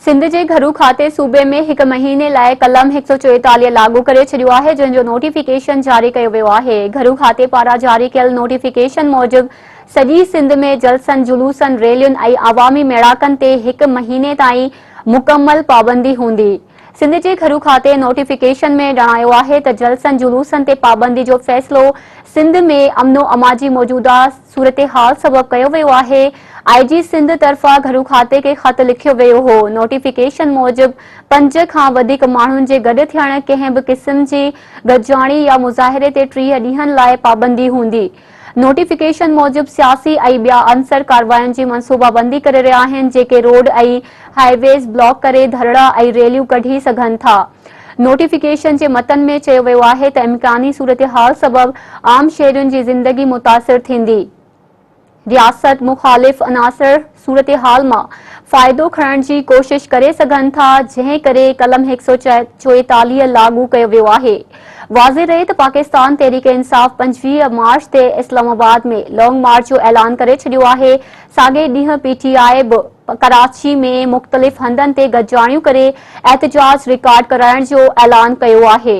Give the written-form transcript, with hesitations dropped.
سنڌ جي گهرو کاتي صوبي ۾ هڪ مهيني لاء قلم 144 لاڳو ڪري ڇڏيو آهي جنهن جو نوٽيفڪيشن جاري ڪيو ويو آهي. گهرو کاتي پاران جاري ڪيل نوٽيفڪيشن موجب سڄي سنڌ ۾ جلسن، جلوسن، ريلين ۽ عوامي ميڙاڪن تي هڪ مهيني تائين مڪمل پابندي هوندي. سنڌ جي گهرو کاتي نوٽيفڪيشن ۾ ڄاڻايو آهي ته جلسن جلوسن تي پابندي جو فيصلو سنڌ ۾ امن و امان جي موجوده صورتحال سبب ڪيو ويو آهي، آء جي سنڌ طرفان گهرو کاتي کي خط لکيو ويو هو، نوٽيفڪيشن موجب پنج کان وڌيڪ ماڻهن جي گڏ ٿيڻ، ڪنهن به قسم جي گڏجاڻي يا مظاهري تي 30 ڏينهن لاء پابندي هوندي. نوٽيفڪيشن موجب سياسي ۽ ٻيا عنصر ڪاررواين جي منصوبابندي ڪري رهيا آهن جيڪي روڊ ۽ هاء ويز بلاڪ ڪري ڌرڻا ۽ ريليون ڪڍي سگهن ٿا. نوٽيفڪيشن جي متن ۾ چيو ويو آهي ته امڪاني صورتحال سبب عام شهرين جي زندگي متاثر ٿيندي. رياست مخالف عناصر صورتحال مان فائدو کڻڻ جي ڪوشش ڪري سگهن ٿا جنهن ڪري قلم 144 لاڳو ڪيو ويو آهي. واضح رهي ته پاڪستان تحريڪ انصاف 25 مارچ تي اسلام آباد ۾ لانگ مارچ جو اعلان ڪري ڇڏيو آهي ساڳئي ڏينهن پي ٽي آء به ڪراچي ۾ مختلف هنڌن تي گڏجاڻيون ڪري احتجاج رڪارڊ ڪرائڻ جو اعلان ڪيو آهي.